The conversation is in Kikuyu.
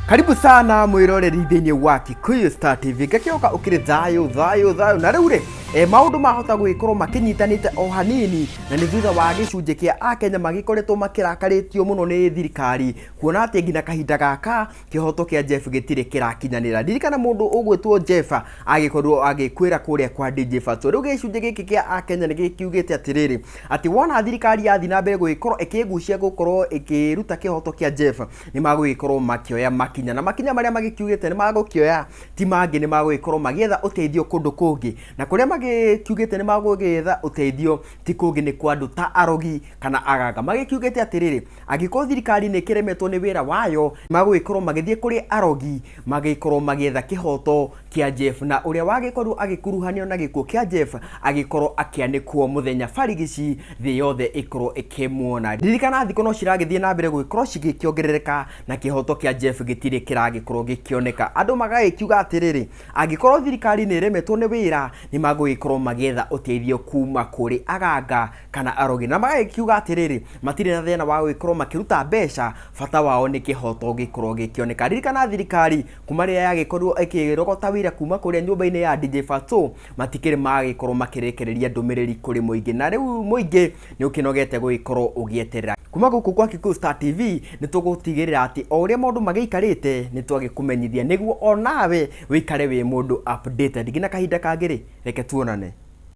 Karibu sana mwiroreri thĩinĩ wa Kikuyu Star TV. Ngakĩhoka ũkĩrĩ thayũ thayũ thayũ. Na rĩu rĩ, maũndũ mahota gũgĩkorwo makĩnyitanĩte o hanini, na nĩ thutha wa gĩcunjĩ kĩa Akenya magĩkoretwo makĩrakarĩtio mũno nĩ thirikari kuona atĩ nginya kahinda gaka kĩhoto kĩa Jeff gĩtirĩ kĩrakinyanĩra. Ririkana mũndũ ũgwĩtwo Jeff agĩkorirwo agĩkuĩra kũrĩa kwa DJ Fatxo. Rĩu gĩcunjĩ gĩkĩ kĩa Akenya nĩ gĩkiugĩte atĩrĩrĩ, atĩ wona thirikari yathiĩ na mbere gũgĩkorwo ĩkĩgucia gũkorwo ĩkĩruta kĩhoto kĩa Jeff, nĩ magũgĩkorwo makĩoya makinya, na makinya marĩa magĩkiugĩte nĩ magũkĩoya ti mangĩ, nĩ magũgĩkorwo magĩetha ũteithio kũndũ kũngĩ, na kũrĩa magĩkiugĩte nĩ magũgĩetha ũteithio ti kũngĩ nĩ kwa andũ ta arogi kana aganga. Magĩkiugĩte atĩrĩrĩ, angĩkorwo thirikari nĩ ĩkĩremetwo nĩ wĩra wayo, magũgĩkorwo magĩthiĩ kũrĩ arogi magĩkorwo magĩetha kĩhoto kĩa Jeff, na ũrĩa wagĩkorirwo agĩkuruhanio na gĩkuũ kĩa Jeff agĩkorwo akĩanĩkwo mũthenya barigici thĩ yothe ĩkorwo ĩkĩmuona. Ririkana thikũ no ciragĩthiĩ na mbere gũgĩkorwo cigĩkĩongerereka na kĩhoto kĩa Jeff gĩtirĩ kĩragĩkorwo gĩkĩoneka. Andũ magagĩkiuga atĩrĩrĩ, angĩkorwo thirikari nĩ ĩremetwo nĩ wĩra, nĩ magũgĩkorwo magĩetha ũteithio kuma kũrĩ aganga kana arogi, na magagĩkiuga atĩrĩrĩ, matirĩ na thĩna wa gũgĩkorwo makĩruta mbeca, bata wao nĩ kĩhoto gĩkorwo gĩkĩoneka. Ririkana thirikari kuma rĩrĩa yagĩkorirwo ĩkĩrogota wĩra kuma kũrĩa nyũmba-inĩ ya DJ Fatxo, matikĩrĩ magĩkorwo makĩrekereria ndũmĩrĩri kũrĩ mũingĩ, na rĩu mũingĩ nĩ ũkĩnogete gũgĩkorwo ũgĩeterera. Kuma gũkũ kwa Kikuyu Star TV nĩ tũgũtigĩrĩra atĩ o ũrĩa maũndũ magĩikarĩte nĩ twagĩkũmenyithia nĩguo onawe wĩikare wĩ mũndũ updated. Nginya kahinda kangĩ rĩ, reke tuonane.